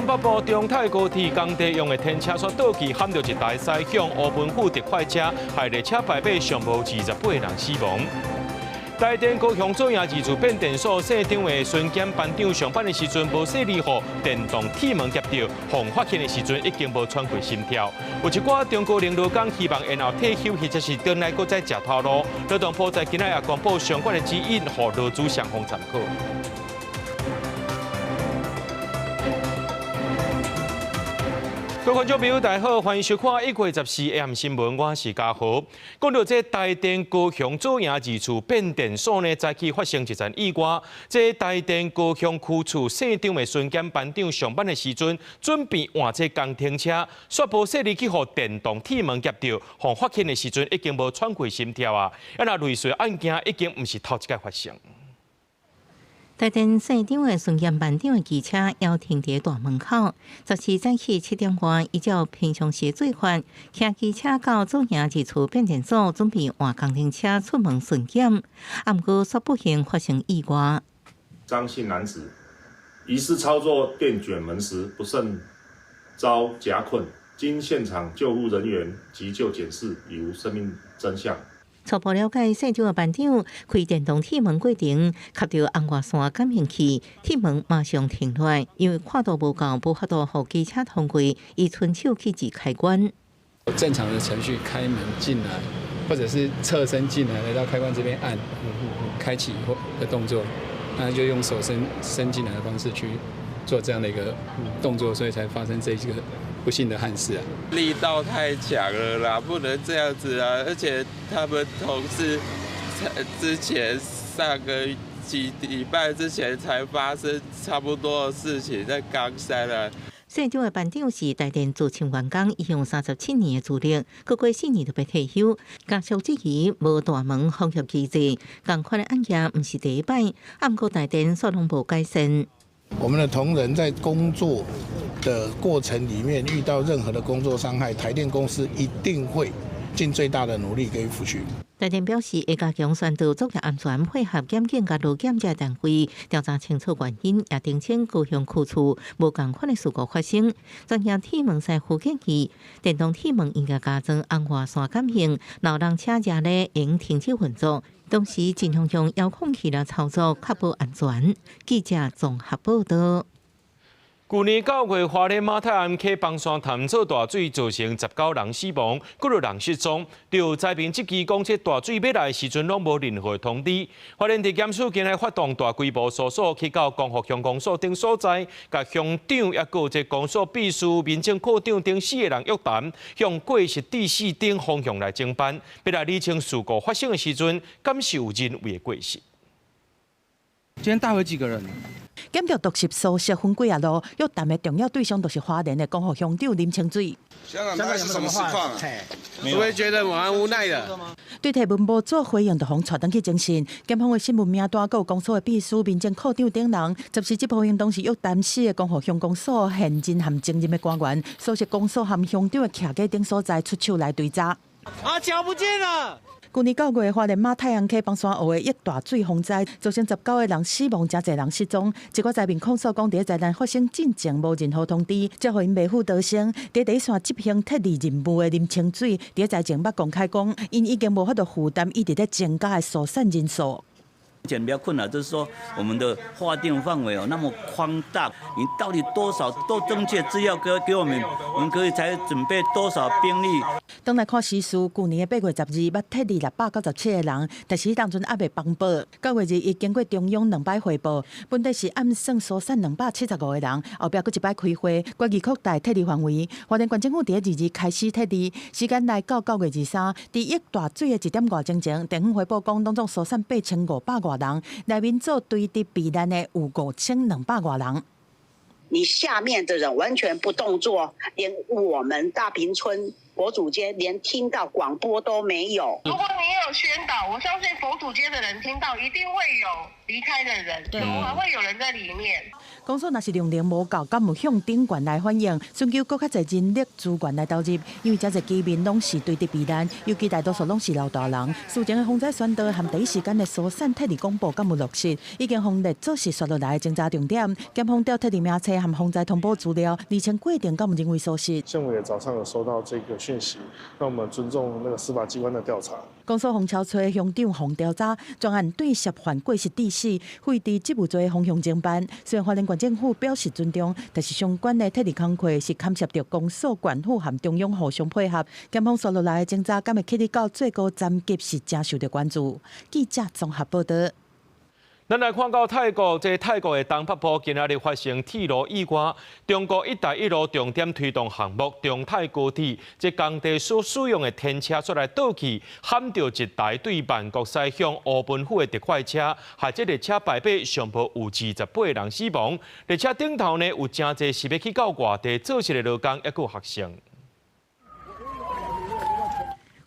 北部中泰高鐵工地用的天車煞倒去，撼著一台駛向烏芬富特快車，害列車排尾上無28人死亡。台電高雄左營二處變電所社長的巡檢班長上班的時陣，無細膩予電動鐵門夾著，予發現的時陣已經無喘過心跳。有一寡中高齡勞工希望延後退休，或者是轉來閣再食頭路。勞動部在今仔也公布相關的指引，予勞資雙方參考。各位觀眾朋友，大家好，歡迎收看1月14 AM 新聞，我是嘉豪。講到這台電高雄左營二處變電所呢，早起發生一場意外。這台電高雄區處社長的巡檢班長上班的時陣，準備換這工程車，煞無細膩去予電動鐵門夾著，予發現的時陣已經無喘過心跳啊！啊若類似案件已經毋是頭一擺發生。台電社長的巡檢班長的機車猶停佇大門口，14早起7點外，依照平常時做法，騎機車到左營二處變電所，準備換工程車出門巡檢，啊，毋過煞不幸發生意外。張姓男子疑似操作電捲門時不慎遭夾困，經現場救護人員急救檢視，已無生命徵象。初步了解，社長的班長開電動鐵門過程，吸著紅外線感應器，鐵門馬上停落來，因為闊度無夠，無法度予機車通過，伊伸手去按開關。正常的程序開門進來，或者是側身進來，來到開關這邊按開啟的動作，那就用手伸伸進來的方式去做這樣的一個動作，所以才發生這一個不幸的憾事啊！力道太強了啦，不能這樣子啊！而且他們同事之前上個幾禮拜之前才發生差不多的事情，在岡山啊。社長的班長是台電資深員工，伊用37年的資歷，閣過4年就欲退休。家屬質疑無大門防禦機制，仝款的案件毋是第一擺，啊，毋過台電煞攏無改善。我們的同仁在工作的過程裡面遇到任何的工作傷害，台電公司一定會盡最大的努力給予撫恤。台電表示會加強宣導作業安全，配合檢警佮勞檢這單位調查清楚原因，也澄清高雄區處無仝款的事故發生。專業鐵門師傅建議，電動鐵門應該加裝紅外線感應，老人車轆咧應停止運作，同時盡量用遙控器來操作，確保安全。記者綜合報道。去年9月，花蓮馬太鞍溪崩山潭做大水，造成19人死亡，幾落人失蹤。著災民質疑講，這大水欲來的時陣攏無任何通知。花蓮地檢署今日發動大規模搜索，去到光復鄉公所等所在，共鄉長抑閣這公所秘書、民政課長等四个人約談，向過失致死等方向來偵辦，欲來理清事故發生的時陣，敢是有人為的過失。今天帶回幾個人？檢著毒襲搜索分幾仔路，約談的重要對象就是花蓮的光復鄉長林清水。香港大概是什麼實況啊？我會覺得蠻無奈的。對提問無做回應，就予𤆬轉去偵訊。檢方的訊問名單，閣有公所的秘書、民政課長等人，14這部分當時約談死的光復鄉公所現任和前任的官員，搜索公所和鄉長的徛家等所在出手來追查。阿喬不見了。去年9月，花蓮馬太鞍溪崩山湖的一大水洪災，造成19個人死亡，誠濟人失蹤。一寡災民控訴講，佇災難發生進前無任何通知，才予𪜶袂赴逃生。佇第一線執行撤離任務的林清水，佇災前捌公開講，𪜶已經無法度負擔一直咧增加的疏散人數。目前比較困難，就是說我們的劃定範圍哦那麼寬大，你到底多少都正確資料給我們，我們可以才準備多少兵力。當來看時事，去年的8月12，捌撤離697個人，但是當陣猶未放報。9月21，經過中央兩擺匯報，本底是按算疏散275個人，後壁閣一擺開會，決議擴大撤離範圍。花蓮縣政府佇22開始撤離，時間來到9月23，佇一大水的1點外鐘前，地方回報講，攏總疏散8500外人，內面做垂直避難的有5200外人。你下面的人完全不動作，連我們大坪村佛祖街連聽到廣播都沒有。如果你有宣導，我相信佛祖街的人聽到一定會有離開的人，怎麼還會有人在裡面？公所若是量能無夠，敢有向頂懸來反映，尋求閣較濟人力資源來投入。因為遮濟居民攏是堆佇避難，尤其大多數攏是老大人。事前的風災宣導和第一時間的疏散撤離廣播敢有落實，已經予列做是紲落來的偵查重點。檢方調撤離名冊和風災通報資料，釐清過程敢有人為疏失。縣委早上有收到這個訊息，那我們尊重那個司法機關的調查。公所馮超催鄉長洪調查，專案對涉犯過失致死、廢除職務罪方向偵辦。雖然花蓮縣政府表示尊重，但是相關的撤離工課是牽涉著公所、縣府和中央互相配合。檢方紲落來的偵查，敢會起到最高層級是誠受著關注。記者綜合報導。咱來看到泰國，這泰國的東北部今仔日發生鐵路意外。中國“一帶一路”重點推動項目中泰高鐵，這工地所使用的天車煞來倒去，撼著一台對曼谷駛向烏汶府的特快車，害這列車排尾上無有28人死亡。列車頂頭呢有誠濟是欲去到外地做事的勞工，抑閣有學生。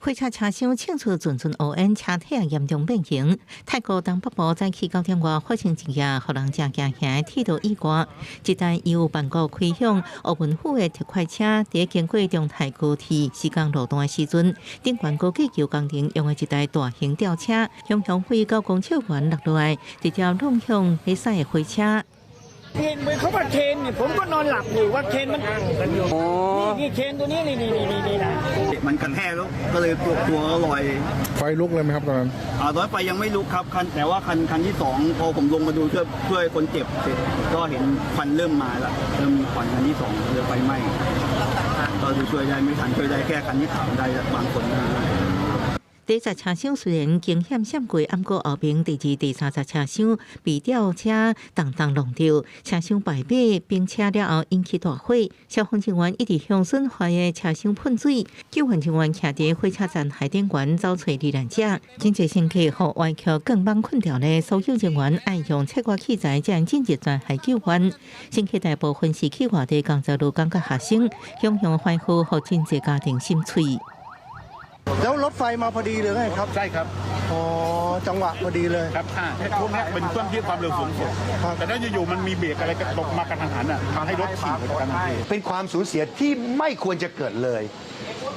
火車車廂衝出陣陣烏煙，車體也嚴重變形。泰國東北部早起9點外發生一件予人誠驚嚇的鐵路意外，一台由曼谷開向烏汶府的特快車，佇經過中泰高鐵施工路段的時陣，頂懸高架橋工程用的一台大型吊車，雄雄飛9公尺懸落落來，直接挵向咧駛的火車。 เห็นเขาว่าเครนเนี่ยผมก็นอนหลับอยู่ว่าเครนมันนี่เครนตัวนี้นี่นี่นี่นี่นะ มันกระแทกแล้วก็เลยตัวตัวลอย ไฟลุกเลยไหมครับตอนนั้น ตอนไฟยังไม่ลุกครับคันแต่ว่าคันคันที่สองพอผมลงมาดูช่วยช่วยคนเจ็บเสร็จก็เห็นควันเริ่มมาแล้วเริ่มมีควันคันที่สองเริ่มไฟไหม้ก็ช่วยได้ไม่ทันช่วยได้แค่คันที่สามได้บางคน第一節車廂雖然驚險閃過，毋過後邊第二、第三節車廂被吊車重重挵著，車廂敗尾冰車了後引起大火，消防人員一直向損壞的車廂噴水，救援人員徛佇火車站海頂懸走揣罹難者，真濟乘客予歪曲鋼板困牢咧，搜救人員愛用切割器材才能進入全海救援。乘客大部分是去外地工作勞工佮學生，雄雄歡呼，予真濟家庭心碎。 แล้วรถไฟมาพอดีเลยไงครับ ใช่ครับ อ๋อจังหวะพอดีเลย ครับช่วงนี้เป็นช่วงที่ความเร็วสูงสุดแต่ถ้าอยู่ๆมันมีเบรกอะไรกระตกมากระทันหันอ่ะทำให้รถฉีกกันทันที เป็นความสูญเสียที่ไม่ควรจะเกิดเลย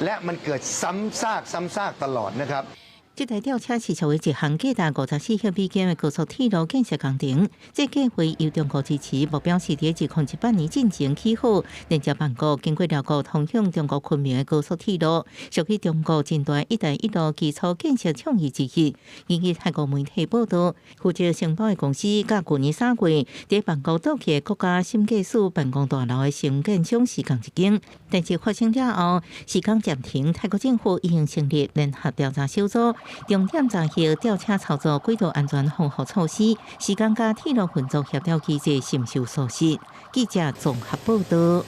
และมันเกิดซ้ำซากซ้ำซากตลอดนะครับ 這台吊車是屬於一項價值54億美金的高速鐵路建設工程。這計劃由中國支持，目標是佇2018年進前起好，連接曼谷經過寮國通向中國昆明的高速鐵路，屬於中國真大“一帶一路”基礎建設倡議之一。根據泰國媒體報導，負責承包的公司，佮舊年3月佇曼谷倒去的國家審計署辦公大樓的承建商是仝一間，但是發生了後，施工暫停。泰國政府已經成立聯合調查小組。重點查核吊車操作軌道安全防護措施，時間佮鐵路運作協調機制是毋是有疏失？記者綜合報導。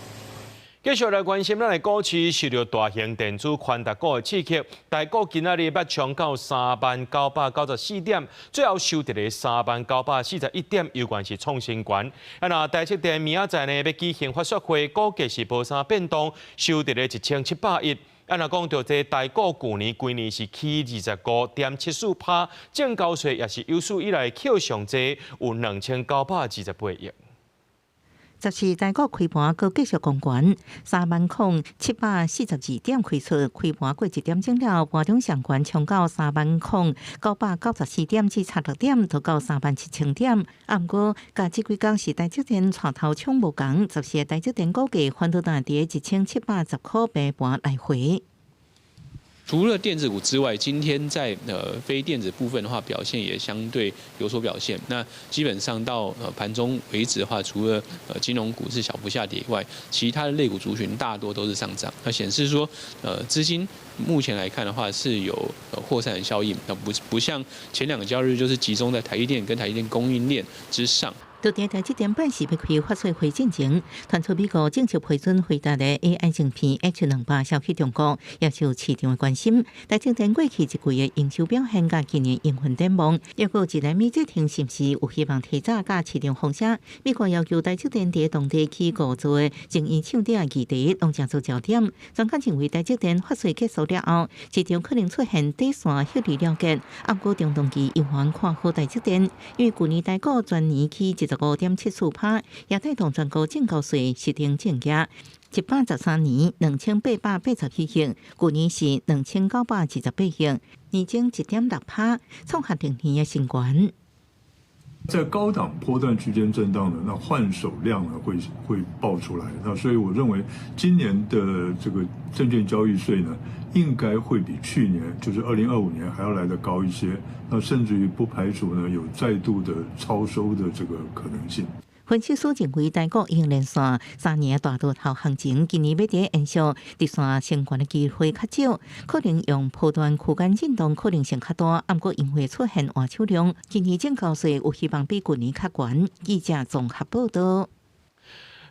繼續來關心咱的股市受著大型電子寬達股的刺激，台股今仔日捌衝到30,994點，最後收佇咧30,941點，猶原是創新懸。啊，若台積電明仔載呢欲舉行法說會，股價是無啥變動，收佇咧1700億。啊，若講著這台股舊年規年是起25.74%，證交稅也是有史以來扣上濟，有2928億。 14台股開盤閣繼續攻懸，30,742點開出，開盤過一點鐘了，盤中上懸衝到30,994點至差六點，就到37,000點。啊，毋過，佮這幾工是台積電帶頭衝無仝，14台積電股價反倒佇1710塊平盤來回。 除了電子股之外，今天在非電子部分的話，表現也相對有所表現。那基本上到盤中為止的話，除了金融股是小幅下跌以外，其他的類股族群大多都是上漲。那顯示說，資金目前來看的話是有擴散的效應，那不像前兩個交易日就是集中在台積電跟台積電供應鏈之上。就佇台積電拜四欲開法說會進前，傳出美國正式批准輝達的 AI 晶片 H200銷去中國，也受市場的關心。台積電過去一季的營收表現佮今年營運展望，抑閣有一納米製程是毋是有希望提早佮市場風聲？美國要求台積電佇當地起五座的晶圓廠的議題，攏成做焦點。專家認為，台積電法說結束了後，市場可能出現短線獲利了結。毋過中長期猶原看好台積電，因為舊年台股全年起一25.74%，也帶動全國證交稅實定增加。113年2881億，舊年是2928億，年增1.6%，創下歷年的新高。在高檔波段區間震盪呢，那換手量呢會爆出來。那所以我認為今年的這個證券交易稅呢，應該會比去年，就是2025年還要來得高一些。那甚至於不排除呢有再度的超收的這個可能性。分析師認為，台股已經連續3年大多頭行情，今年欲佇延續直線升懸的機會較少，可能用波段區間震盪可能性較大。毋過因為出現換手量，今年證交稅有希望比舊年較懸。記者綜合報道。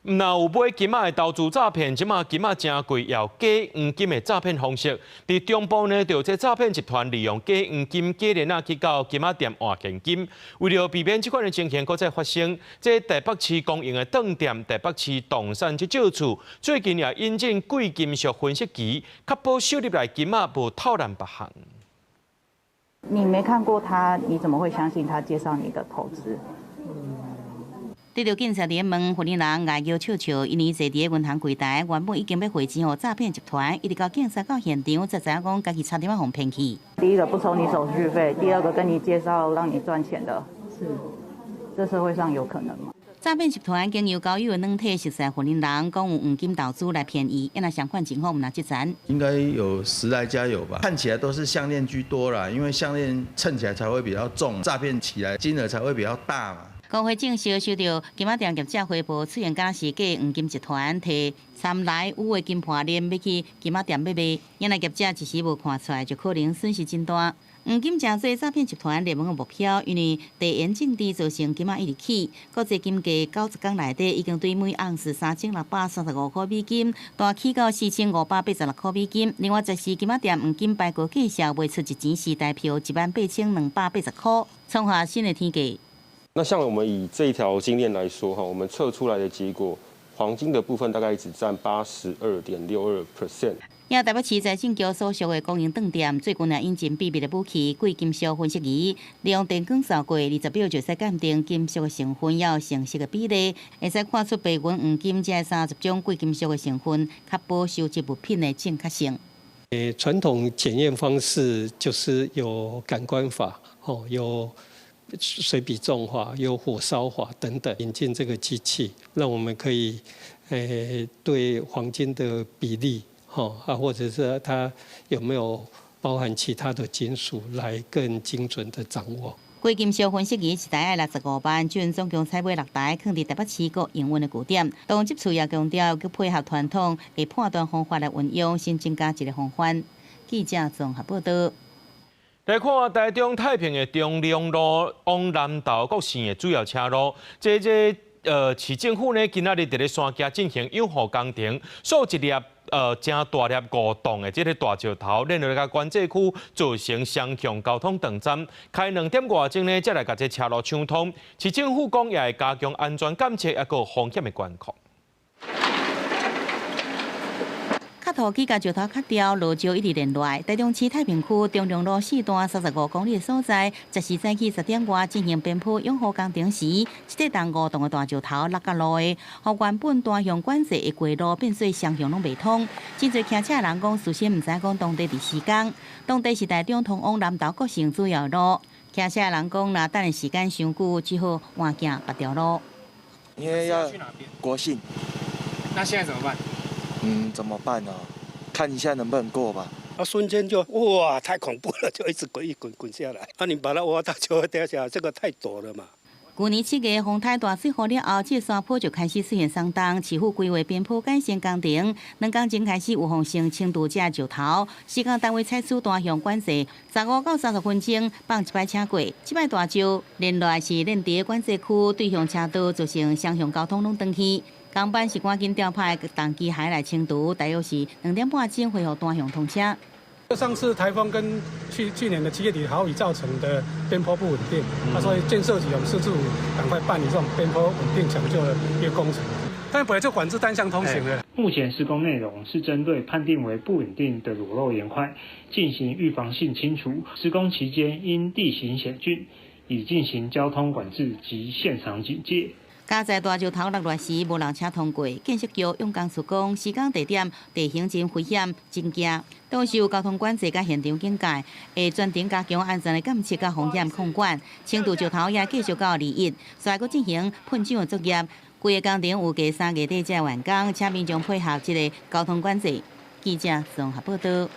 毋若有買金仔的投資詐騙，這馬金仔誠貴，也有假黃金的詐騙方式。佇中部呢，就有這詐騙集團利用假黃金、假鏈仔去到金仔店換現金。為著避免這款的情形閣再發生，這台北市公營的當店、台北市動產職照處最近也引進貴金屬分析機，確保收入來金仔無偷攬別項。你沒看過他，你怎麼會相信他介紹你的投資？得著警察佇問，婦女人愛叫笑笑，因為坐佇個銀行櫃台，原本已經欲匯錢予詐騙集團，一直到警察到現場，才知影講家己差點仔予騙去。第一個不收你手續費，第二個跟你介紹讓你賺錢的，是，這社會上有可能嗎？詐騙集團經由交友的軟體，熟似婦女人講有黃金投資來騙伊，因為相款情況毋若這層。應該有十來家有吧？看起來都是項鏈居多啦，因為項鏈稱起來才會比較重，詐騙起來金額才會比較大嘛。公會證實收著金仔店業者回報，出現敢是假黃金集團提參來有的金盤鏈欲去金仔店欲賣，因為業者一時無看出來，就可能損失真大。黃金成做詐騙集團熱門的目標，因為地緣政治造成金仔一直起，國際金價90天內底已經對每盎司3635塊美金，大起到4586塊美金。另外，十四金仔店黃金排過價數賣出一錢是台票18,280塊，創下新的天價。那像我們以這一條金鏈來說，哈，我們測出來的結果，黃金的部分大概只佔82.62%。也台北市財政局所屬的公營當店，最近也引進秘密的武器——貴金屬分析儀，利用電光掃過20秒就使鑑定金屬的成分，還有成色的比例，會使看出白銀、黃金這30種貴金屬的成分，確保收集物品的正確性。傳統檢驗方式就是有感官法，哦，有水比重法、有火燒法等等，引進這個機器，讓我們可以，對黃金的比例，啊，或者是它有沒有包含其他的金屬，來更精準的掌握。貴金屬分析儀一台愛65萬，這陣總共採買6台，囥佇台北市各營運的據點。當執處也強調，閣配合傳統的判斷方法來運用，新增加一個防範。記者綜合報道。來看台中太平的中龍路往南投國線的主要車路，這市政府呢，今仔日佇咧山徛進行養護工程，掃一粒誠大粒五棟的這个大石頭，連來共管制區造成雙向交通斷層，開2點外鐘呢，才來共這車路暢通。市政府講也會加強安全監測，抑閣風險的管控。卡土機共石頭卡掉，落石一直連落來。台中市太平區中龍路四段35公里的所在，十四早起10點外進行邊坡養護工程時，這塊重5棟的大石頭落甲路的，予原本單向管制的過路變做雙向攏袂通。真濟騎車的人講，事先毋知講當地佇施工，當地是台中通往南投國城主要路。騎車的人講，若等的時間傷久，只好換行別條路。因為要國姓。那現在怎麼辦？怎麼辦呢？看一下能不能過吧。啊，瞬間就哇，太恐怖了，就一直滾一滾滾下來。啊，你把它挖到就會掉下來，這個太陡了嘛。舊年7月，風台大水雨了後，這個山坡就開始出現鬆動，市府規劃邊坡改善工程，兩工前開始有風聲清除這石頭。施工單位採取單向管制，15到30分鐘放一擺車過。這擺大石連落來是連佇管制區對向車道，造成雙向交通攏斷去。工班是趕緊調派重機械來清除，大約是2點半鐘恢復單向通車。上次颱風跟去年的7月底豪雨造成的邊坡不穩定，所以建設局我們市政府趕快辦理這種邊坡穩定搶救的一個工程。但本來就管制單向通行的。目前施工內容是針對判定為不穩定的裸露岩塊進行預防性清除。施工期間因地形險峻，已進行交通管制及現場警戒。佳哉大石頭落落時，無人車通過。建設局勇工處講，時間地點地形真危險，真驚。當時有交通管制佮現場警戒，會全程加強安全的監測佮風險控管。輕度石頭也繼續到21，煞閣進行噴漿的作業。規个工程有計3月底才完工，請民眾配合這个交通管制。記者綜合報道。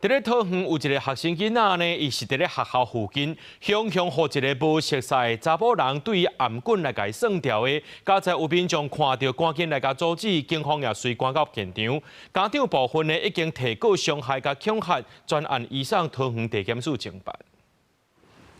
佇咧桃園有一个學生囡仔呢，伊是佇咧學校附近，雄雄予一个無熟似的查某人對頷棍來共伊算掉的。佳哉有民眾看著，趕緊來共阻止，警方也隨趕到現場。家長部分呢，已經提告傷害佮恐嚇，專案移送桃園地檢署偵辦。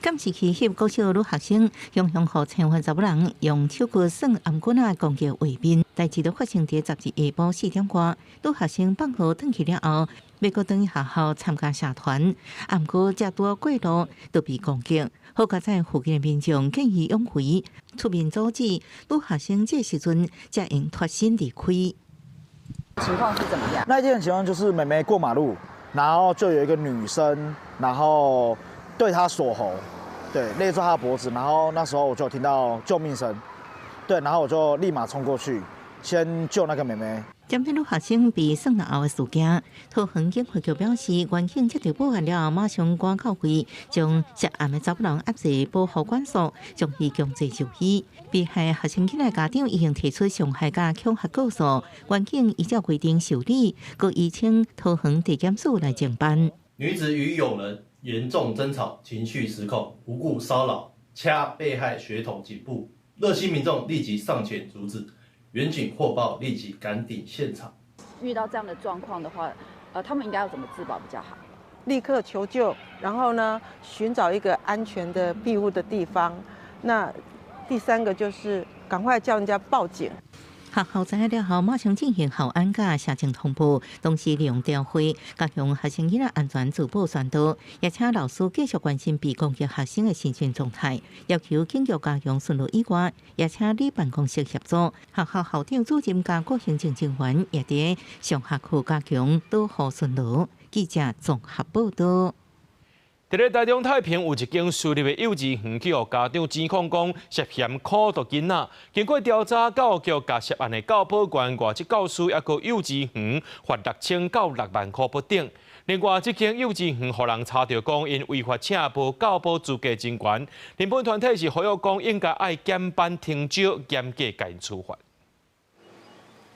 監視器翕國小女學生，雄雄予千份查某人用手骨算頷棍仔攻擊畫面，代誌都發生佇10日下晡4點外。女學生放學轉去了後，欲閣轉去學校參加社團，毋過才拄過路就被攻擊。好佳哉附近的民眾見義勇為，出面阻止女學生，這時陣才會脫身離開。情況是怎麼樣？那一件情況就是妹妹過馬路，然後就有一個女生，然後對她鎖喉。對，勒住他的脖子，然後那時候我就聽到救命聲，對，然後我就立馬衝過去，先救那個妹妹。針對女學生被送了後的事件，桃園警察局表示，員警接到報案了後，馬上趕到位，將涉案的查某人押入保護管束，將伊強制就醫。被害學生囡仔家長已經提出傷害佮恐嚇告訴，員警依照規定受理，閣移請桃園地檢署來偵辦。女子與友人嚴重爭吵，情緒失控，無故騷擾，掐被害學童頸部，熱心民眾立即上前阻止，員警獲報立即趕抵現場。遇到這樣的狀況的話，他們應該要怎麼自保比較好？立刻求救，然後呢，尋找一個安全的庇護的地方。那第三個就是趕快叫人家報警。學校知影了後，馬上進行校安佮社情通報，同時利用調會加強學生囡仔安全自保宣導，也請老師繼續關心被攻擊學生的身心狀態，要求警局加強巡邏以外，也請里辦公室協助學校校長主任佮各行政人員也佇上下課加強導護巡邏。記者綜合報道。佇咧台中太平有一間私立的幼稚園，去予家長指控講涉嫌苦毒囡仔。經過調查，教育局共涉案的教保員、外籍教師，抑閣幼稚園罰6000到6萬箍不等。另外，這間幼稚園予人查著講𪜶違法請無教保資格人員，人本團體是呼籲講應該愛減班停招，嚴格共𪜶處罰。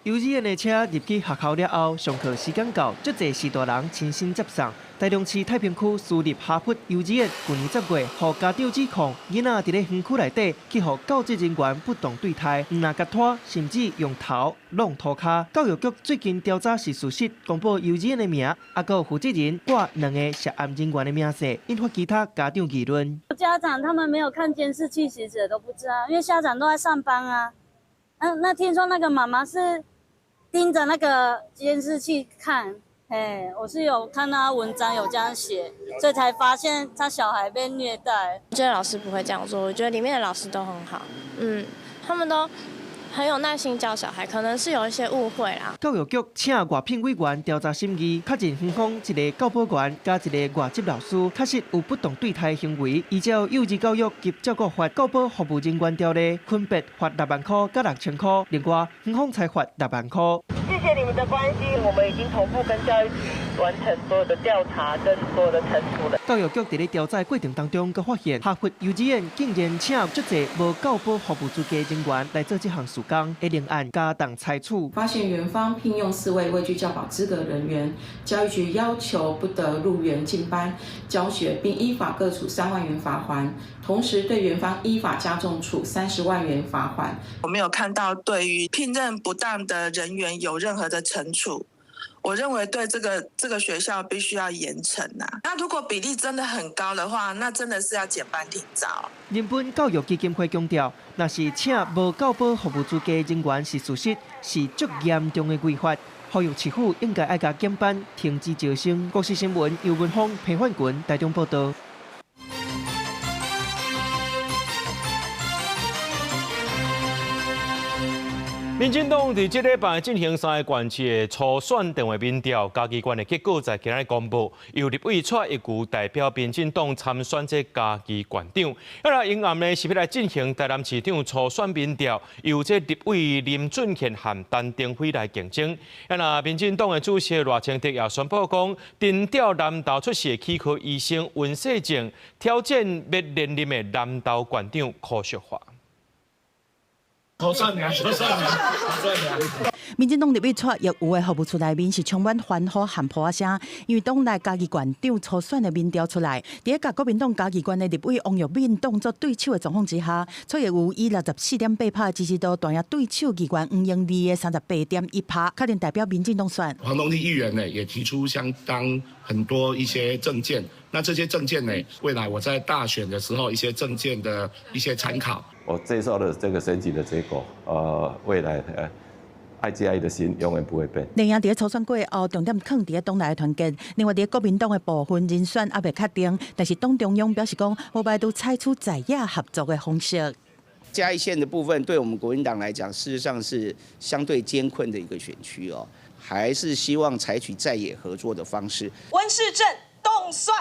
幼稚園的車入去學校了後，上課時間到，足濟序大人親身接送。台中市太平區私立哈佛幼稚園，去年10月，予家長指控囡仔佇咧園區內底，去予教職人員不當對待，毋但共拖，甚至用頭弄塗跤。教育局最近調查是事實，公布幼稚園的名，抑閣有負責人掛兩个涉案人員的名姓，引發其他家長議論。家長他們沒有看監視器，其實也都不知道，因為家長都在上班啊。那聽說那個媽媽是盯着那個監視器看，哎，我是有看到文章有這樣寫，所以才發現他小孩被虐待。我覺得老師不會這樣做，我覺得裡面的老師都很好，他們都很有耐心教小孩，可能是有一些誤會啦。教育局請外聘委員調查審議，確認園方一个教保員佮一个外籍老師確實有不當對待行為。依照幼兒教育及照顧法、教保服務人員條例，分別罰6萬箍佮6000箍，另外園方才罰6萬箍。謝謝你們的關心，我們已經同步跟教育局完成所有的調查跟所有的懲處了。教育局佇咧調查過程當中，閣發現哈佛幼稚園竟然請足濟無教保服務資格人員來做這項事工，會另案加重裁處。發現園方聘用4位未具教保資格人員，教育局要求不得入園進班教學，並依法各處3萬元罰鍰，同時對園方依法加重處30萬元罰鍰。我沒有看到對於聘任不當的人員有任何的懲處。我認為對這個學校必須要嚴懲啊！那如果比例真的很高的話，那真的是要減班停招。人本教育基金會強調，若是請無教保服務資格人員是事實，是足嚴重的違法。呼籲市府應該愛共減班，停止招生。國視新聞游文峰、彭焕群台中報道。民進黨佇這禮拜進行三个縣市的初選電話民調，嘉義縣的結果在今仔日公布，由立委蔡易餘代表民進黨參選這嘉義縣長。啊，𪜶暗呢是欲來進行台南市長初選民調，由這立委林俊憲和陳亭妃來競爭。啊，民進黨的主席賴清德也宣布講，徵調南投出世的齒科醫生溫世正挑戰欲連任的南投縣長柯淑華。初選爾，初選爾，初選爾。民進黨立委蔡易餘的服務處內面是充滿歡呼和噗仔聲，因為黨內嘉義縣長初選的民調出來，佇共國民黨嘉義縣的立委王育敏當作對手的狀況之下，蔡易餘以64.8%支持度，彈贏對手議員黃英利的38.1%，確定代表民進黨選。黃東立議員呢，也提出相當很多一些政見，那這些政見呢，未來我在大選的時候一些政見的一些參考。我接受了這個選舉的結果，未來愛嘉義的心永遠不會變。另外，佇初選過後，重點囥佇黨內的團結。另外，佇國民黨的部分人選猶未確定，但是黨中央表示講，無排除採取在野合作的方式。嘉義縣的部分，對我們國民黨來講，事實上是相對艱困的一個選區哦，還是希望採取在野合作的方式。溫世正凍蒜。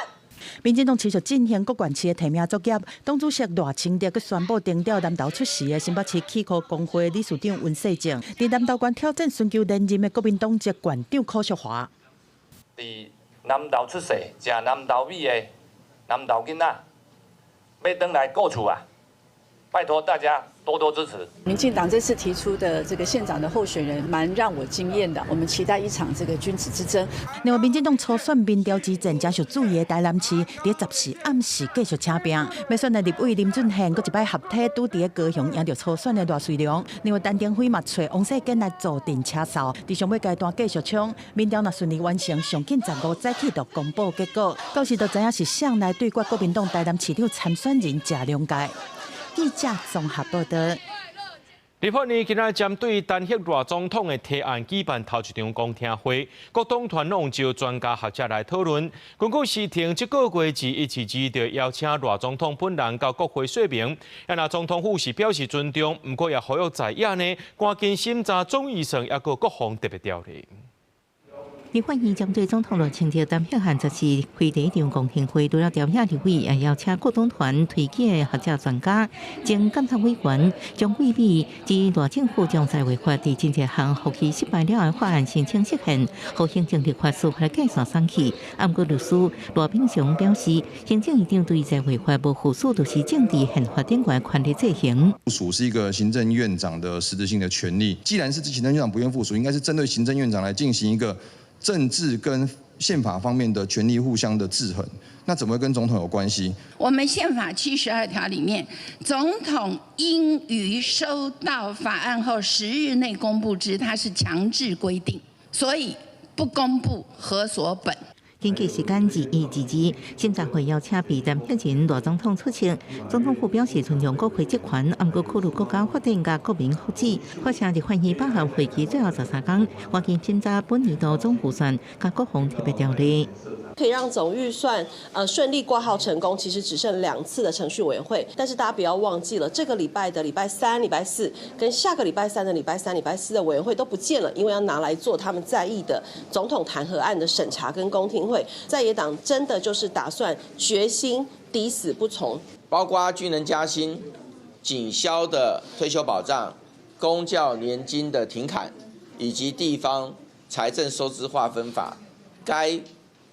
民進黨持續進行各縣市的提名作業，黨主席賴清德閣宣布徵調南投出世的新北市齒科公會理事長溫世正，佇南投縣挑戰尋求連任的國民黨籍縣長柯淑華。佇南投出世，食南投米的南投囡仔，欲轉來顧厝啊！拜託大家多多支持。民進黨這次提出的這個縣長的候選人，蠻讓我驚豔的。我們期待一場這個君子之爭。另外，民進黨初選民調之戰，誠受注意的台南市，佇14暗時繼續請拚。欲選的立委林俊憲，閣一擺合體拄佇高雄贏著初選的賴瑞隆。另外，陳亭妃嘛揣王世堅來坐鎮車哨，佇上尾階段繼續衝，民調若順利完成，上緊15早起就公布結果，到時就知影是誰來對決國民黨台南市長參選人謝龍介。記者綜合報道。立法院今仔針對彈劾賴總統的提案舉辦頭一場公聽會，各黨團攏召專家學者來討論。根據時程，這個月自一至二就邀請賴總統本人到國會說明。啊，若總統府是表示尊重，毋過也呼籲在野呢，趕緊審查總預算，抑閣國防特別條例。立法院針對總統賴清德彈劾案，14開第一場公聽會，除了朝野立委，也邀請各黨團推舉的學者專家、前監察委員張桂美及賴政府將在違法佇真濟項復議失敗了的法案申請釋憲，予行政立法司法的界線鬆去。毋過律師賴炳祥表示，行政院長對在違法無附屬，就是政治憲法頂懸權力制衡。附屬是一個行政院長的實質性的權力，既然是行政院長不願附屬，應該是針對行政院長來進行一個政治跟憲法方面的權力互相的制衡，那怎麼會跟總統有關係？我們憲法72條裡面，總統應於收到法案後10日內公布之，它是強制規定，所以不公布何所本？根據時間2122，審查會邀請被彈劾人賴總統出席。總統府表示尊重國會職權，毋過考慮國家發展佮國民福祉。發聲立法院百合會期最後13天，趕緊審查本年度總預算佮國防特別條例。可以讓總預算順利掛號成功，其實只剩2次的程序委員會。但是大家不要忘記了，這個禮拜的禮拜三、禮拜四跟下個禮拜三的禮拜三、禮拜四的委員會都不見了，因為要拿來做他們在意的總統彈劾案的審查跟公聽會。在野黨真的就是打算決心抵死不從，包括軍人加薪、警消的退休保障、公教年金的停砍，以及地方財政收支劃分法，該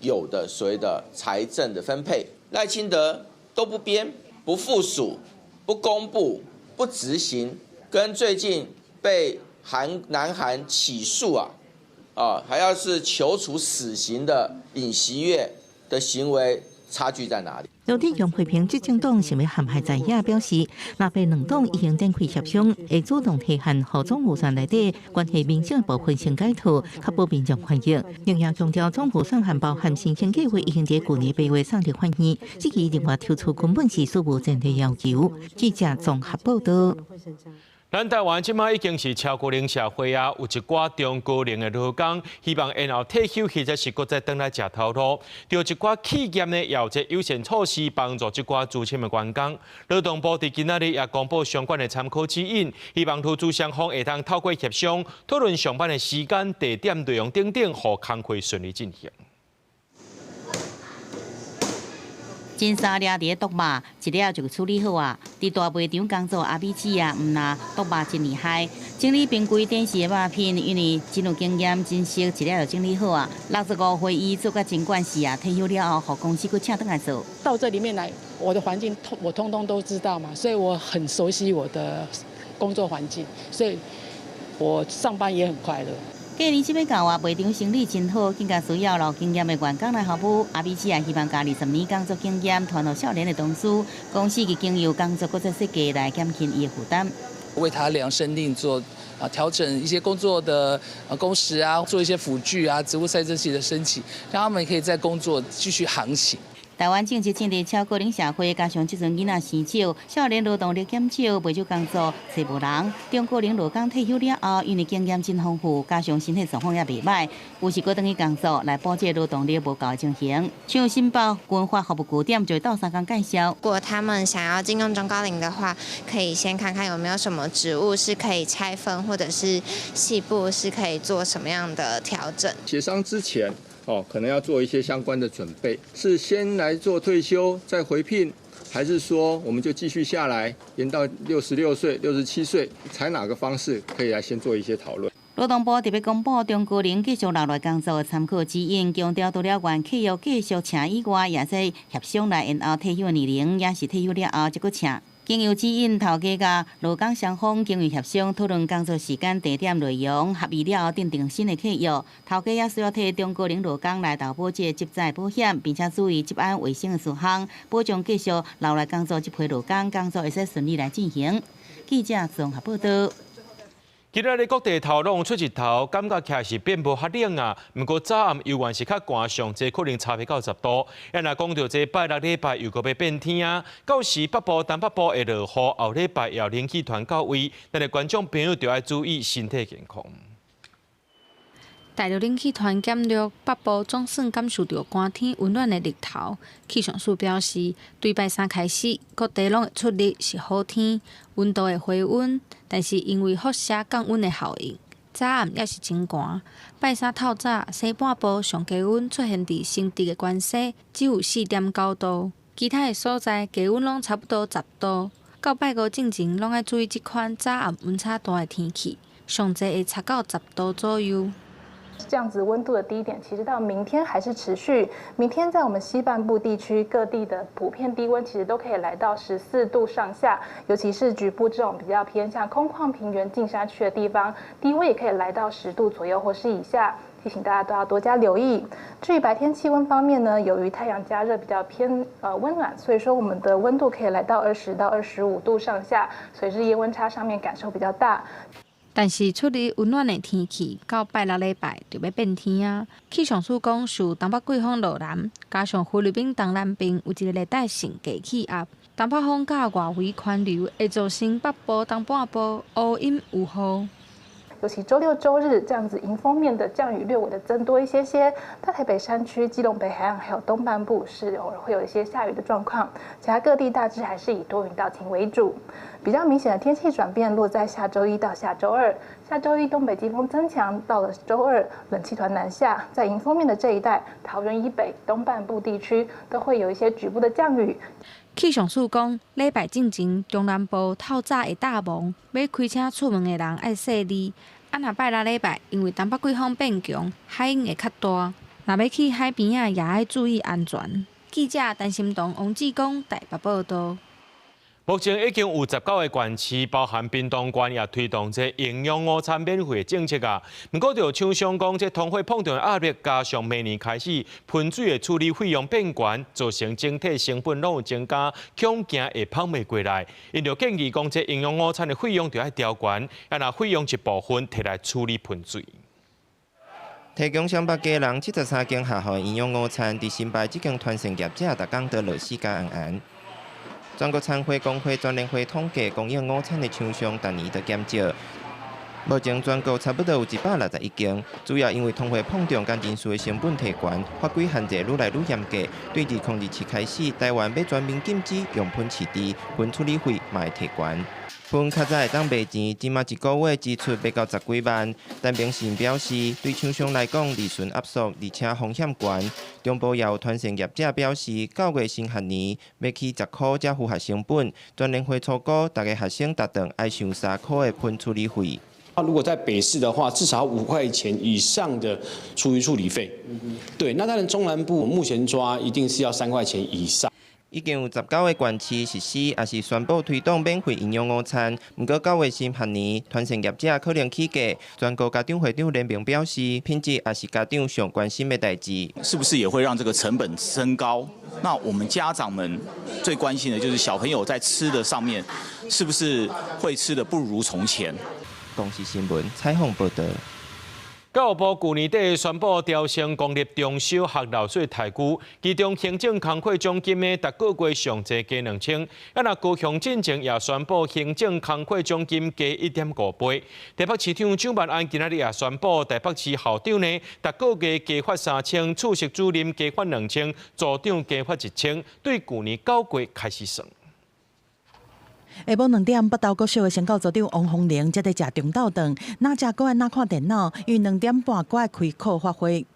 有的所謂的財政的分配，賴清德都不編、不附屬、不公布、不執行，跟最近被南韓起訴啊，還要是求處死刑的尹錫悅的行為差距在哪裡？盧哲雄批評執政黨想欲陷害在野，表示若非兩黨已經展開協商，會主動提案，予總預算內底關係民生的部分先解套，確保民眾權益。另外強調總預算案包含新興計劃已經佇舊年8月送立法院，這期另外提出根本是史無前例要求。記者綜合報道。咱台灣這擺已經是超高齡社會啊，有一寡中高齡的勞工，希望延後退休或者是閣再轉來食頭路。著一寡企業呢，也有這友善措施幫助這寡資深的員工。勞動部佇今仔日也公布相關的參考指引，希望勞資雙方會當透過協商討論上班的時間、地點、內容等等，予工課順利進行。真三掠佇咧剁肉，一了就處理好啊。佇大賣場工作阿美姊啊，毋若剁肉真厲害，整理冰櫃電視的肉品，因為真有經驗，真熟，一了就整理好啊。65歲伊做甲真慣勢啊，退休了後，予公司閣請轉來做。到這裡面來，我的環境通我通通都知道嘛，所以我很熟悉我的工作環境，所以我上班也很快樂。過年這欲到啊，賣場生意真好，更加需要老經驗的員工來服務。阿美姊也希望將20年工作經驗傳予少年的同事，公司會經由工作閣再設計來減輕伊的負擔。為他量身定做啊，調整一些工作的工時啊，做一些輔具啊，職務賽車器的申請，讓他們可以在工作繼續航行。台灣正式進入超高齡社會，加上這陣囡仔生少，少年勞動力減少，袂少工作揣無人。中高齡勞工退休了後，因為經驗真豐富，加上身體狀況也袂䆀，有時閣轉去工作來補這勞動力無夠的情形。像新北軍發服務據點就會鬥相共介紹。如果他們想要進用中高齡的話，可以先看看有沒有什麼職務是可以拆分，或者是細部是可以做什麼樣的調整。協商之前，哦，可能要做一些相關的準備，是先來做退休再回聘，還是說我們就繼續下來延到66歲、67歲，採哪個方式可以來先做一些討論。勞動部特別公布中高齡繼續留來工作的參考指引，強調除了原契約繼續請以外，也使協商來延後退休年齡，也是退休了後才閣請。經由指引，頭家佮勞工雙方經由協商討論工作時間、地點、內容，合意了後訂定新的契約。頭家也需要替中高齡勞工來投保這個職災保險，並且注意職安衛生的事項，保障繼續留來工作這批勞工工作會使順利來進行。記者綜合報道。今仔日各地頭攏出日頭，感覺起來是變無較冷啊。毋過早暗猶原是較寒，上濟可能差袂到10度。啊，若講著這拜六禮拜又閣欲變天啊，到時北部、東北部會落雨，後禮拜也有冷氣團到位，咱的觀眾朋友就愛注意身體健康。大陸冷氣團減弱，北部總算感受著寒天溫暖的日頭。氣象署表示，對拜三開始，各地攏會出日是好天，溫度會回溫。但是因為輻射降溫的效應，早暗猶是真寒。拜三透早，西半部上低溫出現佇新竹的關西，只有4.9度，其他的所在低溫攏差不多10度。到拜五進前，攏愛注意這款早暗溫差大的天氣，上濟會差到10度左右。這樣子溫度的低點，其實到明天還是持續。明天在我們西半部地區各地的普遍低溫，其實都可以來到14度上下，尤其是局部這種比較偏向空曠平原、近山區的地方，低溫也可以來到10度左右或是以下。提醒大家都要多加留意。至於白天氣溫方面呢，由於太陽加熱比較偏溫暖，所以說我們的溫度可以來到20到25度上下，所以日夜溫差上面感受比較大。但是出日溫暖的天氣，到拜六禮拜就欲變天啊！氣象署講，受東北季風落南，加上菲律賓東南邊有一個熱帶性低氣壓，東北風佮外圍環流，會造成北部、東半部烏陰有雨。尤其週六、週日這樣子，迎風面的降雨略微的增多一些些。大台北山區、基隆北海岸還有東半部是偶爾會有一些下雨的狀況，其他各地大致還是以多雲到晴為主。比較明顯的天氣轉變落在下週一到下週二。下週一東北季風增強，到了週二冷氣團南下，在迎風面的這一帶，桃園以北、東半部地區都會有一些局部的降雨。氣象署講，禮拜進前中南部透早會罩霧，欲開車出門的人愛細膩。啊，若拜六禮拜，因為東北季風變強，海湧會較大，若欲去海邊仔，也愛注意安全。記者陳心彤、王志剛台北報道。目前已經有19個縣市，包含屏東縣，也推動這營養午餐免費的政策啊。毋過，著廠商講，這通貨膨脹的壓力，加上明年開始噴水的處理費用變懸，造成整體成本攏有增加，恐驚會捧袂過來。𪜶就建議講，這營養午餐的費用著愛調懸，啊若費用一部分提來處理噴水。提供上百家人73間學校營養午餐，佇新北這間傳承業者，逐工都落死甲紅紅。全國餐會公會全聯會統計，供應午餐的廠商逐年都減少。目前全國差不多有161間，主要因為通貨膨脹佮人事的成本提懸，法規限制愈來愈嚴格。對2027開始，台灣欲全面禁止用糞飼豬，糞處理費嘛會提懸。糞較早會當賣錢，這馬一個月支出欲到十幾萬。陳明信表示，對廠商來講，利潤壓縮，而且風險懸。中部也有團膳業者表示，九月新學年欲起十箍才符合成本。全聯會初估，逐个學生逐頓愛收三箍的糞處理費。那如果在北市的話，至少5塊錢以上的廚餘處理費。對，那當然中南部目前抓一定是要3塊錢以上。已經有19個縣市實施，抑是宣布推動免費營養午餐。毋過九月新學年，團膳業者可能起價。全國家長會長聯盟表示，品質也是家長上關心的代誌。是不是也會讓這個成本升高？那我們家長們最關心的就是小朋友在吃的上面，是不是會吃得不如從前？公視新聞採訪報導。教育部舊年底宣布調升公立中小學老師待遇，其中行政工課獎金呢，逐個月上濟加2000。啊，若高雄進前也宣布行政工課獎金加1.5倍。台北市長蔣萬安今仔日也宣布，台北市校長呢，逐個月加發3000，處室主任加發2000，組長加發1000，對舊年9月開始算。下晡2點，北投國小的成教組長王鳳玲才佇食中晝頓，若食閣愛若看電腦，因為2點半閣愛開課發會。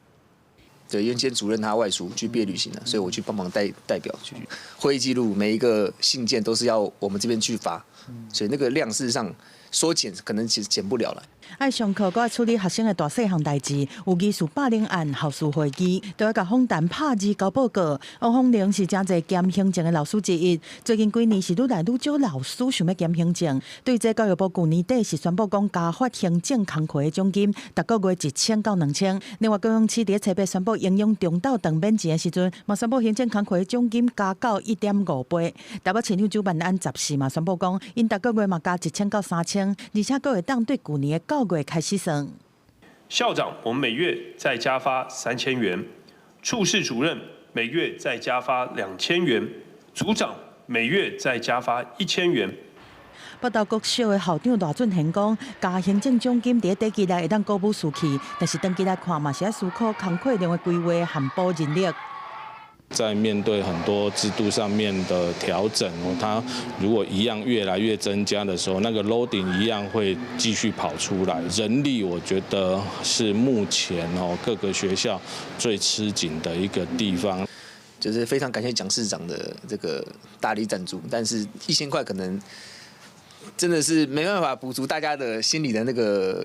對，因為今天主任他外出去畢業旅行了，所以我去幫忙代表去會議記錄，每一個信件都是要我們這邊去發，所以那個量事實上說減可能其實減不了了。愛上課，閣愛處理學生的大細項代誌，有議事霸凌案、校事會議，都愛共訪談拍字交報告。王鳳玲是誠濟兼行政的老師之一，最近幾年是愈來愈少老師想欲兼行政。對這教育部舊年底是宣布講加發行政工課的獎金，逐個月1000到2000。另外，高雄市佇七八宣布營養中晝頓免錢的時陣，嘛宣布行政工課的獎金加到1.5倍。台北市長蔣萬安14嘛宣布講，𪜶逐個月嘛加1000到3000，而且閣會當對舊年的9月開始算。校長，我們每月再加發3000元；處室主任每月再加發2000元；組長每月再加發1000元。北投國小的校長賴俊賢講，加行政獎金佇短期內會當鼓舞士氣，但是長期來看嘛是愛思考工課量的規劃和補人力。在面對很多制度上面的調整，它如果一樣越來越增加的時候，那個 loading 一樣會繼續跑出來。人力我覺得是目前哦各個學校最吃緊的一個地方。就是非常感謝蔣市長的這個大力贊助，但是1000塊可能真的是沒辦法補足大家的心裡的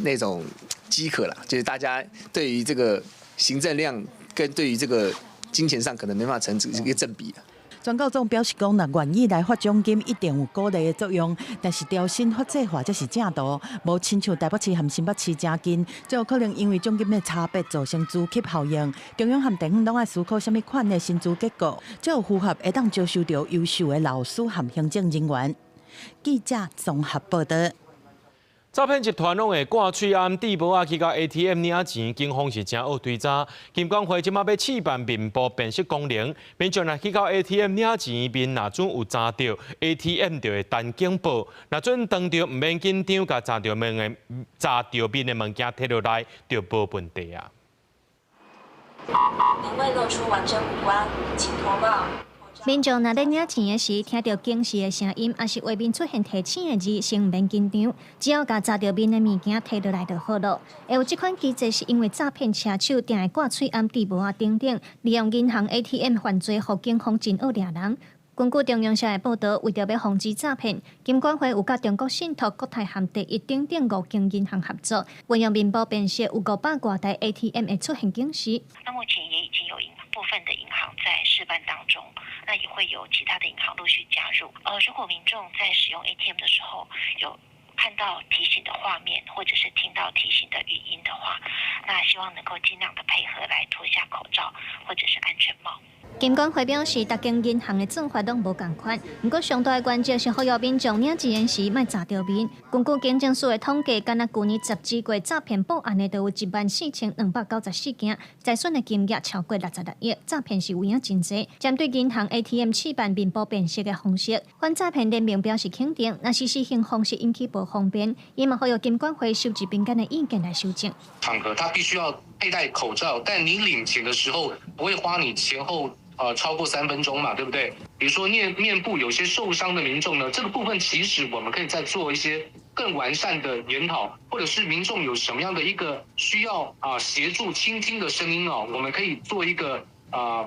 那種飢渴啦，就是大家對於這個行政量跟對於這個金錢上可能沒辦法成一個正比。全教總表示講，若願意來發獎金，一定有鼓勵的作用。但是調薪法制化才是正途，無親像台北市和新北市誠近，最有可能因為獎金的差別造成資級效應。中央和地方攏愛思考啥物款的薪資結構，才有符合會當招收著優秀的老師和行政人員。記者綜合報導。詐騙集團攏會掛喙罨戴帽仔去到 ATM 領錢，警方是誠惡追查。金管會這馬欲試辦面部辨識功能，民眾若去到 ATM 領錢，面若準有閘著，ATM 就會彈警報。若準當著毋免緊張，共閘著面的物件提落來，就無問題啊。您未露出完整五官，請脫帽。民眾若咧領錢的時，聽著警示的聲音，抑是畫面出現提醒的字，先毋免緊張，只要共閘著面的物件提落來就好囉。會有這款機制，是因為詐騙車手定會掛喙罨、戴帽仔等等，利用銀行 ATM 犯罪，予警方真惡掠人。根據中央社的報導，為著欲防止詐騙，金管會有佮中國信託、國泰和第一等等五間銀行合作，運用面部辨識，有500外台 ATM 會出現警示。那目前也已經有部分的銀行在試辦當中，那也會有其他的銀行陸續加入。如果民眾在使用 ATM 的時候有看到提醒的畫面，或者是聽到提醒的語音的話，那希望能夠盡量的配合來脫下口罩或者是安全帽。金管會表示，逐間銀行的做法攏無仝款，毋過上大的原則是呼籲民眾領錢時莫閘著面。根據警政署的統計，干焦舊年十二月詐騙報案的就有14,294件，財損的金額超過66億，詐騙是有影真濟。針對銀行 ATM 試辦面部辨識的方式，反詐騙聯盟表示肯定，若是實行方式引起無方便，伊嘛呼籲金管會收集民間的意見來修正。場合他必須要佩戴口罩，但你領錢的時候不會花你前後超過3分鐘嘛，對不對？比如說面部有些受傷的民眾呢，這個部分其實我們可以再做一些更完善的研討，或者是民眾有什麼樣的一個需要啊協助傾聽的聲音哦，我們可以做一個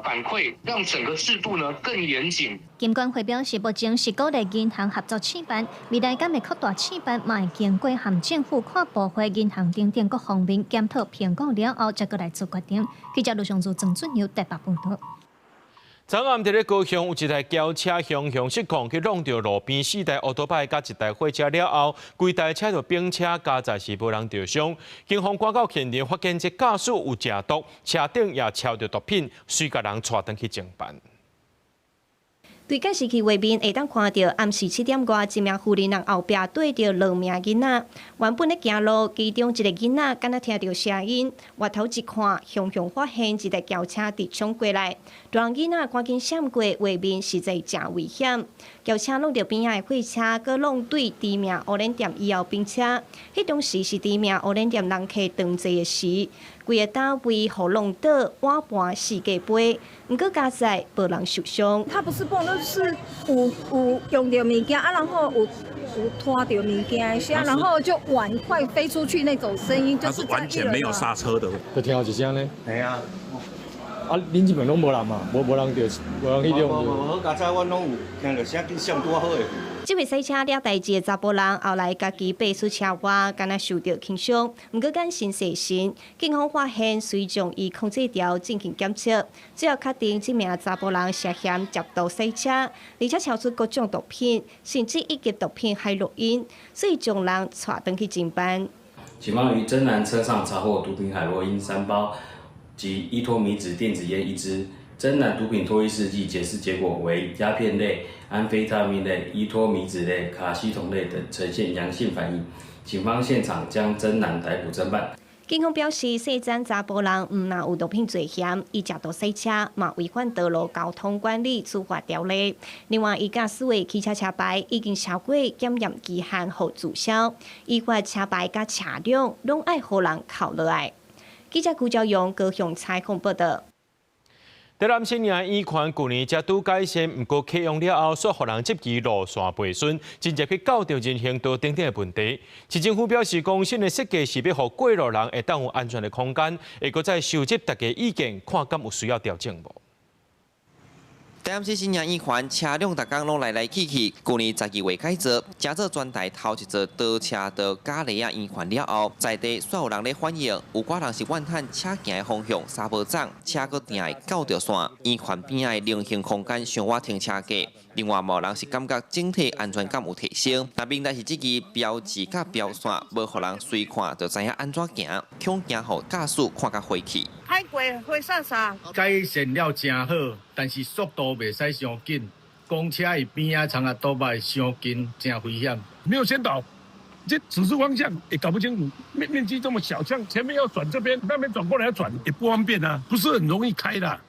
反饋，讓整個制度呢更嚴謹。金管會表示，目前是鼓勵銀行合作試辦，未來敢會擴大試辦，嘛會經過和政府跨部會、銀行等等各方面檢討評估了後，才閣來做決定。記者盧尚祖、鄭俊友台北報導。昨暗佇咧高雄有一台轎車雄雄失控去挵著路邊四台烏托邦佮一台貨車了後，規台車就反車，佳哉是無人著傷。警方趕到現場，發現這駕駛有食毒，車頂也撨著毒品，隨共人帶轉去偵辦。對監視器畫面會當看著暗時7點外，一名婦人後壁綴著兩名囡仔，原本咧行路，其中一个囡仔敢若聽著聲音，回頭一看，雄雄發現一台轎車直衝過來，大人囡仔趕緊閃過，畫面實在誠危險。轎車挵著邊仔的貨車，閣挵對知名烏輪店以後反車，彼當時是知名烏輪店人客當濟的時，規个單位予挵倒，碗盤四界飛，毋過佳哉無人受傷。他不是碰，那是有用著物件啊，然後有拖著物件的聲，然後就碗筷飛出去那種聲音，就是完全沒有剎車的。就聽到一聲呢。係啊。啊，恁這邊攏無人嘛？無人著，無人彼種。無無無，好佳哉，阮攏有聽著聲，緊閃拄仔好的。這位駛車掠代誌的查埔人，後來家己爬出車外，敢若受著輕傷，毋過眼神細神。警方發現，隨將伊控制條進行檢測，最後確定這名查埔人涉嫌涉毒駛車，而且超出各種毒品，甚至一級毒品海洛因，所以將人帶轉去偵辦。警方於偵男車上查獲毒品海洛因3包及依托咪酯電子菸一支。偵男毒品唾液試劑檢視結果為鴉片類、安非他命類、依托咪酯類、卡西酮類等呈現陽性反應。警方現場將偵男逮捕偵辦。警方表示，細欉查埔人毋但有毒品罪嫌，伊食毒駛車，嘛違反道路交通管理處罰條例。另外，伊駕駛的汽車車牌已經超過檢驗期限，予註銷。依法車牌佮車輛攏愛予人扣落來。記者辜昭勇高雄採訪報導。台南新營圓環舊年才拄改善，毋過啟用了後，煞予人質疑路線背順，真濟去攪著人行道等等的問題。市政府表示，講新的設計是欲予過路人會當有安全的空間，會閣再收集大家意見，看敢有需要調整無。台南市新營圓環車輛逐工攏來來去去，舊年12月改造，成做全台頭一座多車道嘉犁仔圓環了後，在地煞有人咧反映，有寡人是怨嘆車行的方向煞無仝，車閣定會攪著線，圓環邊仔的人行空間傷倚停車格。另外，嘛有人是感覺整體安全感有提升，但問題是這支標誌佮標線無予人隨看就知影按怎行，恐驚予駕駛看甲火氣。開過火煞煞。改善了誠好，但是速度袂使傷緊，公車伊邊仔藏啊倒擺傷近，誠危險。沒有先導，這指示方向也搞不清楚，面積這麼小，像前面要轉這邊，那邊轉過來要轉也不方便啊，不是很容易開的。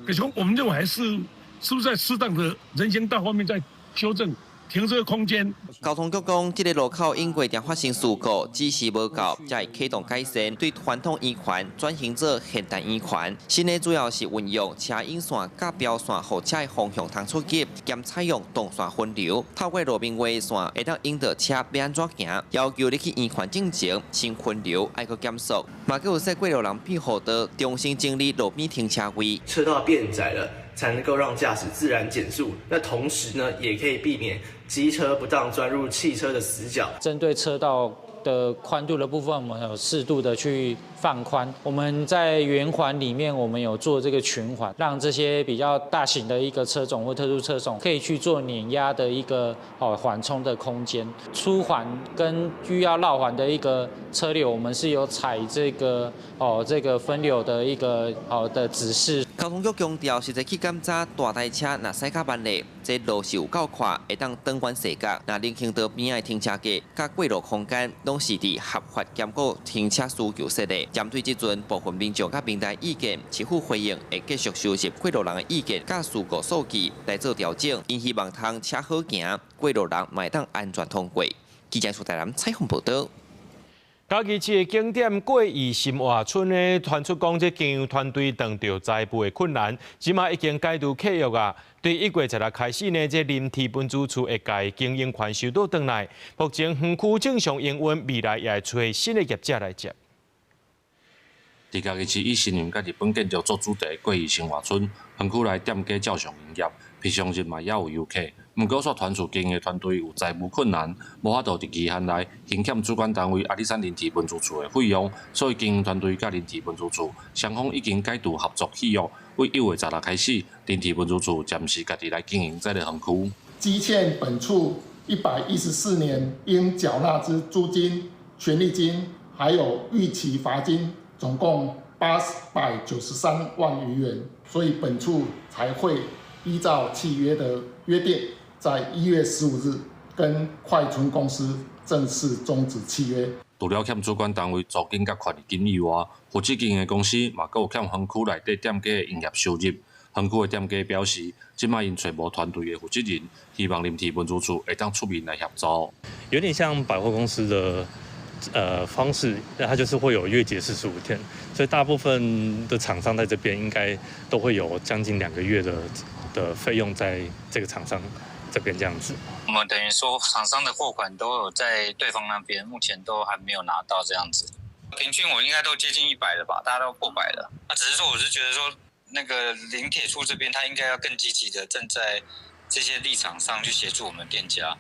可是我們認為還是，是不是在適當的人行道方面在修正停車空間？交通局講，這个路口因過定發生事故，指示無夠，才會啟動改善，對傳統圓環轉型做現代圓環。新的主要是運用車引線佮標線，予車的方向通出入，兼採用動線分流，透過路面畫線，會當引導車欲按怎行。要求你去圓環進前，先分流，愛閣減速。嘛，閣有說過路人庇護道，重新整理路邊停車位。車道變窄了，才能夠讓駕駛自然減速。那同時呢，也可以避免機車不當鑽入汽車的死角。針對車道的寬度的部分，我們有適度的去放寬。我們在圓環裡面，我們有做這個循環，讓這些比較大型的一個車種或特殊車種可以去做碾壓的一個哦緩衝的空間。出環跟需要繞環的一個車流，我們是有採這個哦這個分流的一個好的指示。交通局強調，實際去檢查大台車若駛較慢咧，這路是有夠闊，會當轉彎踅角。若人行道邊仔的停車格佮過路空間，攏是佇合法兼顧停車需求設的。針對這陣部分民眾佮平台意見，市府回應會繼續收集過路人的意見，佮事故數據來做調整，𪜶希望通車好行，過路人嘛會當安全通過。記者蘇台南採訪報導。嘉義市的景點過義新活村呢，傳出講這經營團隊遇著財務的困難，這馬已經解除契約啊。對1月16開始呢，這林鐵文資處會共經營權收倒轉來。目前園區正常營運，未來也會揣新的業者來接。佇嘉義市以新娘佮日本建築做主題的過義新活村，園區內店家照常營業，平常日嘛也有遊客。毋過煞傳出經營團隊有財務困難，無法度佇期限內還欠主管單位阿里山林鐵文資處的費用，所以經營團隊佮林鐵文資處雙方已經解除合作契約，對1月16開始，林鐵文資處暫時家己來經營這个園區。積欠本處114年應繳納之租金、權利金，還有逾期罰金，總共893萬餘元，所以本處才會依照契約的約定，在1月15日跟快村公司正式終止契約。除了欠主管單位租金佮權利金以外，負責經營的公司嘛閣有欠園區內底店家的營業收入。園區的店家表示，這擺𪜶揣無團隊的負責人，希望林鐵文資處會當出面來協助。有點像百貨公司的方式，那它就是會有月結45天，所以大部分的廠商在這邊應該都會有將近2個月的費用在這個廠商這邊這樣子。我們等於說廠商的貨款都有在對方那邊，目前都還沒有拿到這樣子。平均我應該都接近100了吧，大家都破百了。那只是說，我是覺得說，那個林鐵處這邊，他應該要更積極的站在這些立場上去協助我們店家。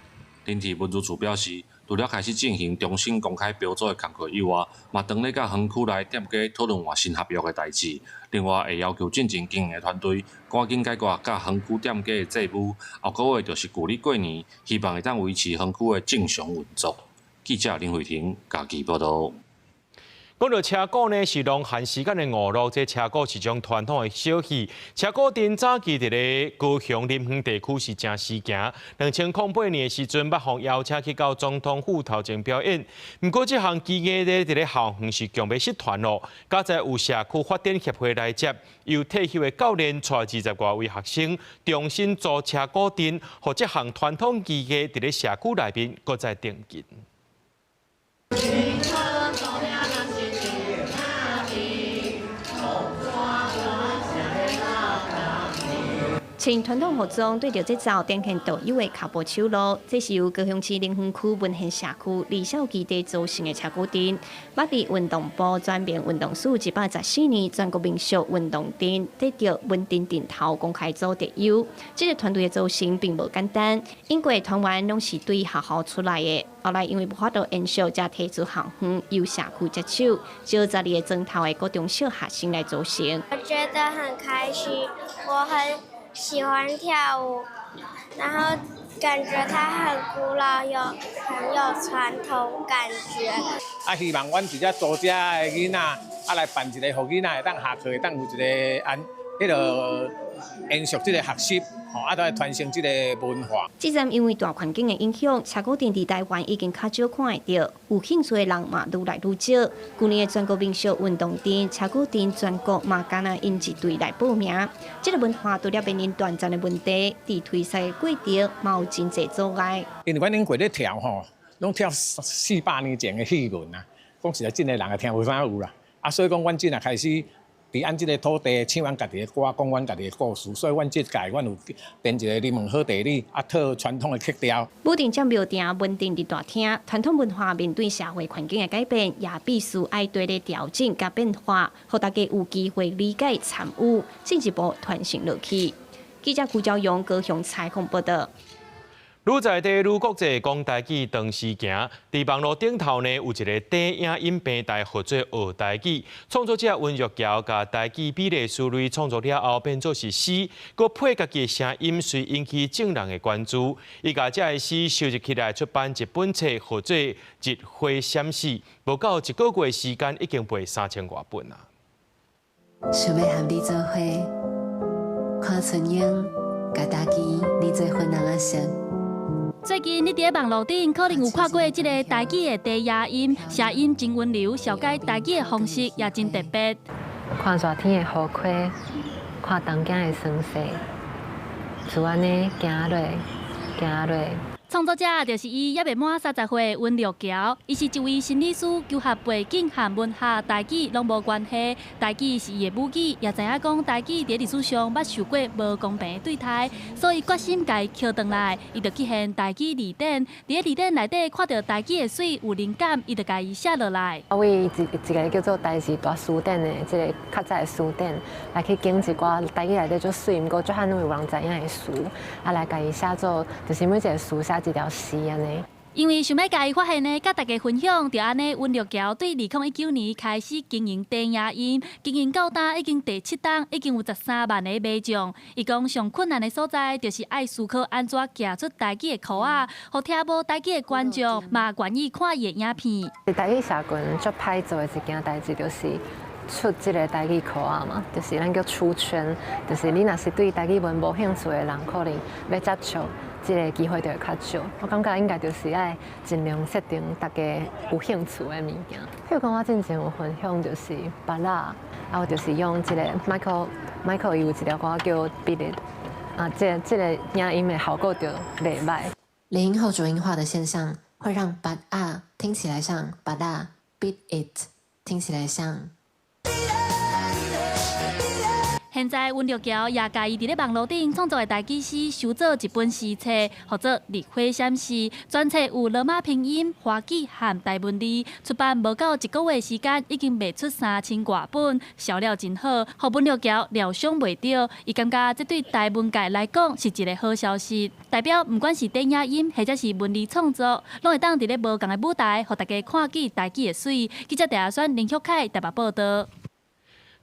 林鐵文資處表示，除了開始進行重新公開標租的工作以外，嘛當咧佮園區內店家討論換新合約的代誌。另外，會要求進前經營的團隊趕緊解決佮園區店家的債務。後個月就是舊曆過年，希望會當維持園區的正常運作。記者林慧婷嘉義報導。講到車鼓呢，是農閒時間的娛樂。這車鼓是種傳統的小戲。車鼓陣早期佇咧高雄林園地區是誠時行。2008年的時陣，捌予邀請去到總統府頭前表演。毋過這項技藝咧，佇咧校園是強欲失傳咯。佳哉有社區發展協會來接，由退休的教練帶20外位學生重新組車鼓陣，予這項傳統技藝佇咧社區內面閣再重振。穿傳統服裝對著節奏，展現獨有的跤步手路。這是由高雄市林園區文賢社區李少基地組成的車鼓陣，捌佇運動部全民運動史114年全國民俗運動陣得著文陣陣頭公開組特優。這個團隊的組成並無簡單，因為團員攏是對學校出來的。後來因為無法度延續，才提出校方由社區接手，招12个莊頭的國中小學生來組成。我覺得很開心，我很喜歡跳舞，然後感覺它很古老，有很有傳統感覺。啊，希望阮這隻組這的囡仔，啊來辦一個，予囡仔會當下課會當有一個按，彼個延續這個學習，吼，啊，來傳承這個文化。這陣因為大環境的影響，車鼓陣佇台灣已經較少看會著，有興趣的人嘛愈來愈少。舊年的全國民俗運動陣，車鼓陣全國嘛敢若𪜶一隊來報名。這個文化除了面臨斷層的問題，佇推廣的過程嘛有真濟阻礙。因為阮頂過咧跳吼，攏跳400年前的戲文啊，講實在，真濟人也聽無啥有啦。啊，所以講，阮這若開始。佇按這个土地唱阮家己的歌，講阮家己的故事，所以阮這屆阮有編一个林文好地理，啊，套傳統的曲調。武定占廟埕，文定佇大廳，傳統文化面對社會環境的改變，也必須愛對咧調整佮變化，予大家有機會理解參與，進一步傳承落去。記者辜昭勇高雄採訪報導。愈在地愈國際講台語當時行，佇網路頂頭呢有一个短影音平台號做學台語，創作者溫玉橋共台語比例詞類創作了後變做是詩，閣配家己的聲音，遂引起眾人的關注。伊共這个詩收集起來出版一本冊，號做《日花閃詩》，無夠一個月時間，已經賣三千外本啊！想欲和你做伙，看春英，共大支染做粉紅仔色。最近你佇咧網路頂可能有看過這个台語的低壓音，聲音真溫柔，紹介台語的方式也真特別。看熱天的雨溪，看東京的霜雪，就按呢行落，行落。創作者就是伊，猶未滿30歲溫玉橋，伊是一位心理師，求學背景和文學、台語攏無關係，台語是伊的母語，也知影講台語佇歷史上捌受過無公平的對待，所以決心共伊抾轉來，伊就去現台語字典，佇咧字典內底看著台語的媠有靈感，伊就共伊寫落來。我為一个叫做台字大辭典的這个較早的辭典來去揀一寡台語內底足媠，毋過足罕有人知影的詞，啊來共伊寫做，就是每一个詞寫一條詩按呢。因為想欲共伊發現的，佮大家分享，就按呢溫玉橋對2019年開始經營短影音，經營到今已經第七冬，已經有13萬个買眾。伊講上困難的所在，就是愛思考按怎寄出台語的曲仔，予聽無台語的觀眾嘛願意看伊的影片。台語社群足歹做的一件代誌，就是出這个台語曲仔嘛，就是咱叫出圈，就是你若是對台語文無興趣的人，可能欲接觸這个機會就會較少。我感覺應該就是愛盡量設定大家有興趣的物件。譬如講，我之前有分享就是芭樂，啊，我就是用這个 Michael Michael 伊有一條歌叫 Beat It，啊，這个影音的效果就袂䆀。連音後濁音化的現象，會讓芭樂聽起來像芭樂，Beat It 聽起來像。現在溫玉橋也共伊佇咧網路頂創作的台語詩，收做一本詩冊，號做《日花閃詩》。全冊有羅馬拼音、華語和台文字。出版無夠一個月時間，已經賣出三千外本，銷量真好，予溫玉橋料想袂著。伊感覺這對台文界來講是一个好消息，代表毋管是電影音或者是文字創作，攏會當佇咧無仝的舞台，予大家看見台語的媠。記者鄭亞選、林旭凱台北報導。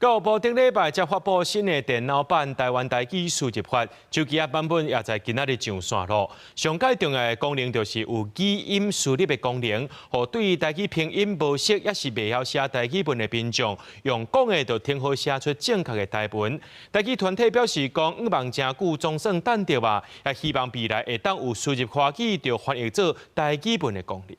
教育部頂禮拜才發布新的電腦版台灣台語輸入法，手機仔版本也在今仔日上線囉。上蓋重要的功能就是有語音輸入的功能，予對台語拼音無熟，抑是袂曉寫台語文的民眾，用講的就聽好寫出正確的台文。台語團體表示講，向望誠久總算等著啊，也希望未來會當有輸入華語就翻譯做台語文的功能。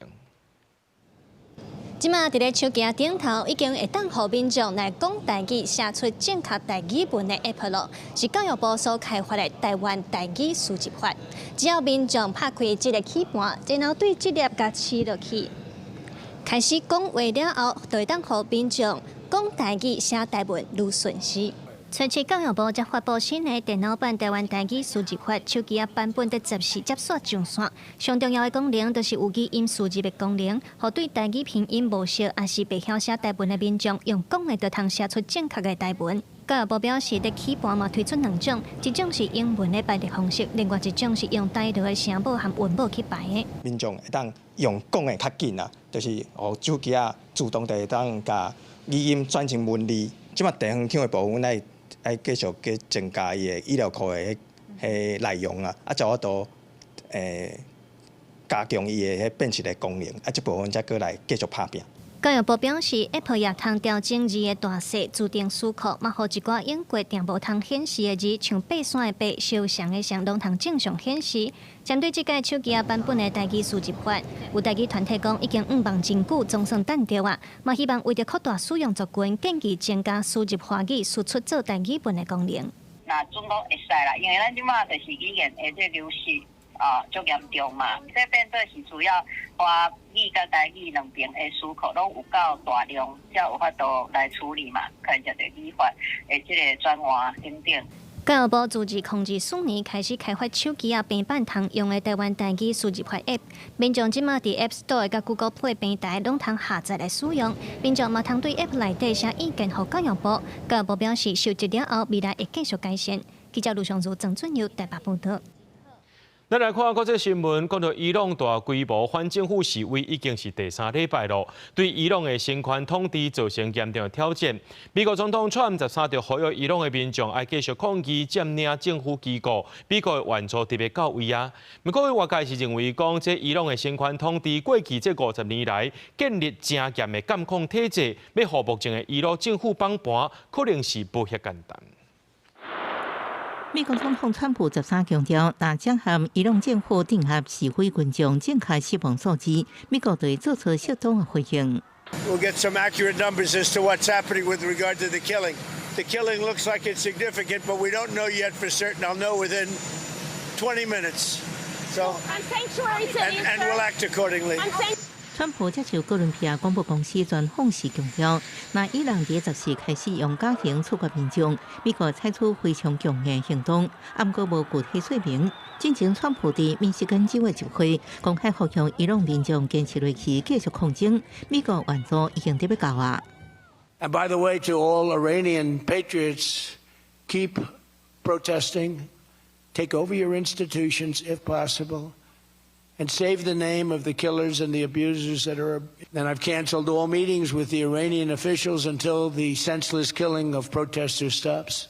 這馬佇咧手機頂頭已經會當予民眾來講台語，寫出正確台語文的 App 囉，是教育部所開發的台灣台語輸入法。只要民眾拍開這个鍵盤，然後對這粒共試落去，開始講話了後，就會當予民眾講台語寫台文愈順勢。初七教育部才發布新的電腦版台灣台語輸入法，手機仔版本佇十四接續上線。上重要的功能就是有語音輸入的功能，予對台語拼音無熟，抑是袂曉寫台文的民眾，用講的就通寫出正確的台文。教育部表示，佇起盤嘛推出兩種，一種是英文的排列方式，另外一種是用台語的聲母和韻母去排的。民眾會當用講的較緊啊，就是予手機仔自動就會當共語音轉成文字。這馬地方廠的部分，愛繼續閣增加伊的語料庫的彼內容啊，啊，才有法度加強伊的彼辨識的功能，啊，這部分才閣來繼續拍拚。教育部表示，App 也通調整字的大細，自動輸入，嘛予一寡用過定無通顯示的字，像爬山的爬、相像的像，攏通正常顯示。針對這個手機仔版本的台語輸入法，有台語團體講已經向望真久，總算等著啊！嘛希望為著擴大使用族群，建議增加輸入華語輸出做台語文的功能。那準講會使啦，因為咱這馬就是語言的這流失啊，足嚴重嘛。這變做是主要華語佮台語兩邊的需求攏有夠大量，才有法度來處理嘛，可能就語法的這个轉換等等。教育部自2024年開始開發手機仔平板通用的台灣台語輸入法 App，民眾這馬佇 App Store 佮 Google Play 平台攏通下載來使用。民眾嘛通對 App 內底寫意見予教育部，教育部表示收集了後，未來會繼續改善。記者盧尚如、鄭俊佑台北報導。咱來看國際新聞，講到伊朗大規模反政府示威已經是第三禮拜囉，對伊朗的神權統治造成嚴重的挑戰。美國總統川普13日呼籲伊朗的民眾愛繼續抗議佔領政府機構，美國的援助特別到位啊。不過外界是認為講，這伊朗的神權統治過去這50年來建立誠嚴的監控體制，欲予目前的伊朗政府崩盤，可能是無遐簡單。美國總統川普13強調，若整合伊朗政府鎮壓示威群眾正確死亡數字，美國會做出適當的回應。 We'll get some accurate numbers as to what's happening with regard to the killing. The killing looks like it's significant, but we don't know yet for certain. I'll know within 20 minutes. So, and we'll act accordingly. 川普接受哥倫比亞廣播公司專訪時強調，若伊朗佇14開始用絞刑處決民眾，美國採取非常強硬行動，毋過無具體說明。進前川普佇密西根州的集會公開呼籲伊朗民眾堅持落去，繼續抗爭。美國援助已經得欲到啊。 And by the way, to all Iranian patriots, keep protesting, take over your institutions if possible. And save the name of the killers and the abusers that are. And I've canceled all meetings with the Iranian officials until the senseless killing of protesters stops.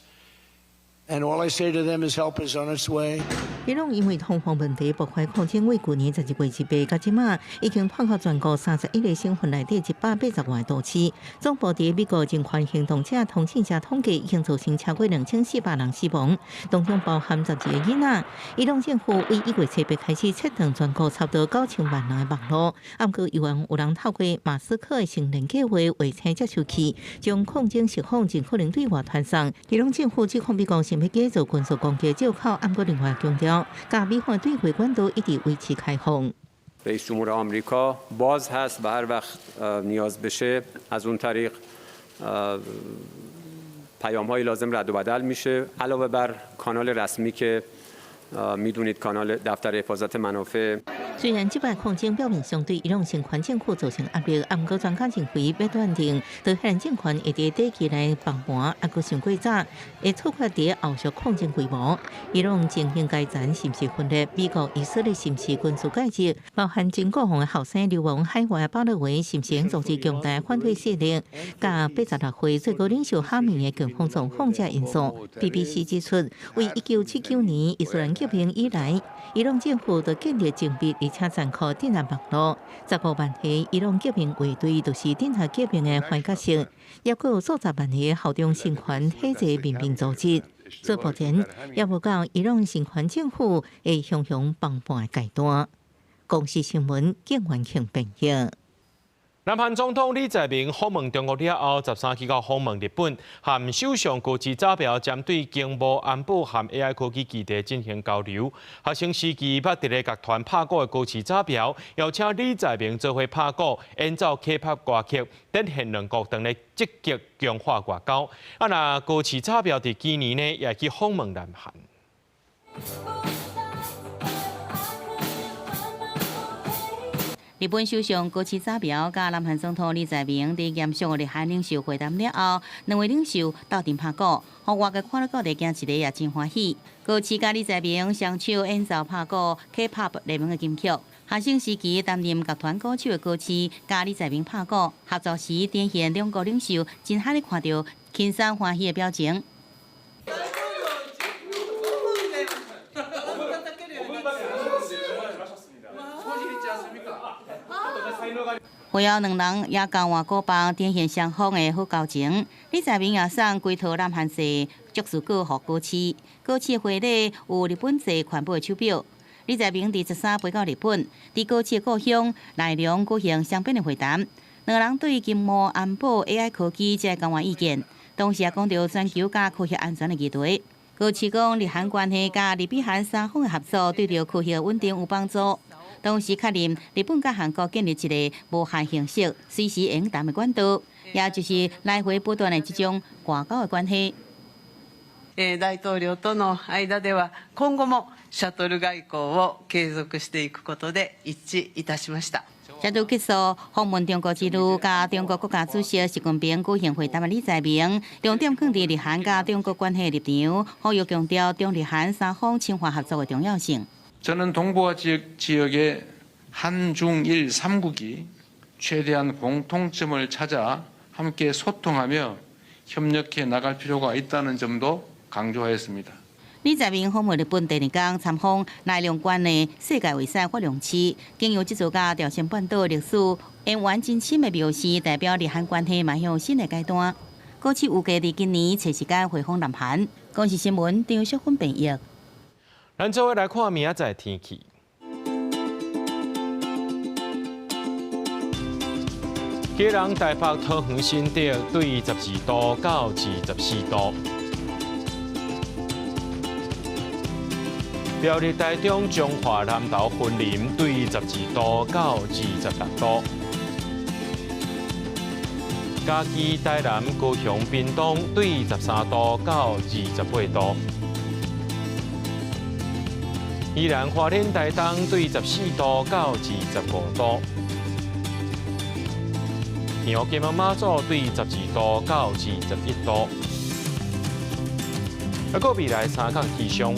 And all I say to them is help is on its way. 伊朗因為通風問題爆發抗爭，為舊年12月28到這馬，已經拖到全國31個省份內底180外都市。總部佇美國人權行動者通訊社統計，已經造成超過2400人死亡，當中包含12個囡仔。伊朗政府為1月7日開始切斷全國差不多9000萬人的網路，毋過猶原有人透過馬斯克的星鏈計畫衛星接收器，將抗爭實況盡可能對外傳送。伊朗政府指控美國想欲假做軍事攻擊藉口，毋過另外強調，佮美方對話管道一直維持開放。 رئیس جمهور آمریکا باز هست و هر وقت نیاز بشه از اون طریق پیام های لازم رد و بدل میشه علاوه بر کانال رسمی که میدونید کانال دفتر حفاظت منافع 雖然這擺抗爭表面上對伊朗神權政府造成壓力，毋過專家認為欲斷定德黑蘭政權會佇短期內崩盤，猶閣傷過早，會取決佇後續抗爭規模。伊朗情形階層是毋是分裂？美國、以色列是毋是軍事介入？包含真國防的後生流亡海外巴勒維是毋是組織強大反對勢力？佮86歲最高領袖哈米的健康狀況這因素。BBC 指出，為1979年伊斯蘭革命以來，伊朗政府就建立精密而且殘酷鎮壓網路，15萬個伊朗革命衛隊就是鎮壓革命的反角色，抑閣有數十萬個效忠神權體制民兵組織。所以目前猶無到伊朗神權政府會雄雄崩盤的階段。公視新聞，景元慶編譯。南韓總統李在明訪問中國了後，13去到訪問日本，和首相高市早苗針對經貿安保和 AI 科技議題進行交流。學生時期捌佇咧樂團拍鼓的高市早苗，邀請李在明做伙拍鼓，演奏 K-pop 歌曲，展現兩國當咧積極強化外交。啊，若高市早苗佇今年呢，也去訪問南韓。日本首相高市早苗佮南韓總統李在明佇嚴肅的日韓領袖會談了後，兩位領袖鬥陣拍鼓，予外界看了各地驚一个也真歡喜。高市佮李在明雙手演奏拍鼓 K-pop 熱門的金曲。學生時期擔任樂團鼓手的高市佮李在明拍鼓合作時，展現兩國領袖真罕咧看著輕鬆歡喜的表情。會後兩人也交換鼓棒，展現雙方的好交情。李在明也送規套南韓製爵士鼓予高市，高市的回禮有日本製環保的手錶。李在明佇13飛到日本，佇高市的故鄉奈良舉行雙邊的會談，兩个人對經貿、安保、AI 科技這交換意見，同時也講著全球佮科學安全的議題。高市講，日韓關係佮日美韓三方的合作，對著區域穩定有幫助。同時確認日本佮韓國建立一个無限形式、隨時會用談的管道，也就是來回不斷的這種外交的關係。大統領との間では今後もシャトル外交を継続していくことで一致いたしました。才拄結束訪問中國之旅，佮中國國家主席習近平舉行會談的李在明，重點放佇日韓佮中國關係立場，呼籲強調中日韓三方深化合作的重要性。 저는 동북아 지역의 한중일 3국이 최대한 공통점을 찾아 함께 소통하며 협력해 나갈 필요가 있다는 점도 강조하였습니다。 李在明访问日本第二天参访奈良县的世界遗产法隆寺，经由这座佮朝鲜半岛历史渊源真深的庙寺，代表日韩关系迈向新的阶段。高市预计伫今年揣时间回访南韩。公视新闻张淑芬编译。咱做伙来看明仔载天气。基隆、台北、桃园、新竹对12度到24度。苗栗、台中、彰化、南投、云林对12度到26度。嘉义、台南、高雄、屏东对13度到28度。宜兰、花莲、台东对14度到25度。澎湖、金门、马祖对12度到21度。啊，阁未来三天气象。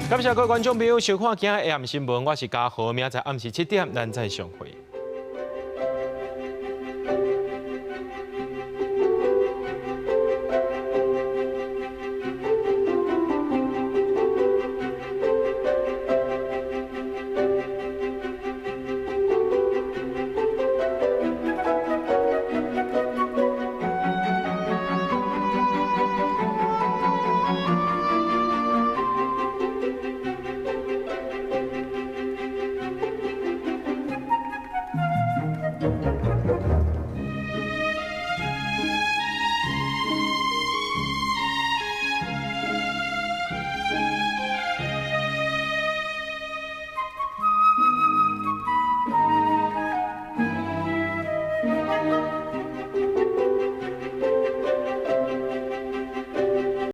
感谢各位观众朋友收看今日的暗新闻，我是嘉豪，明仔载暗时7点，咱再相会。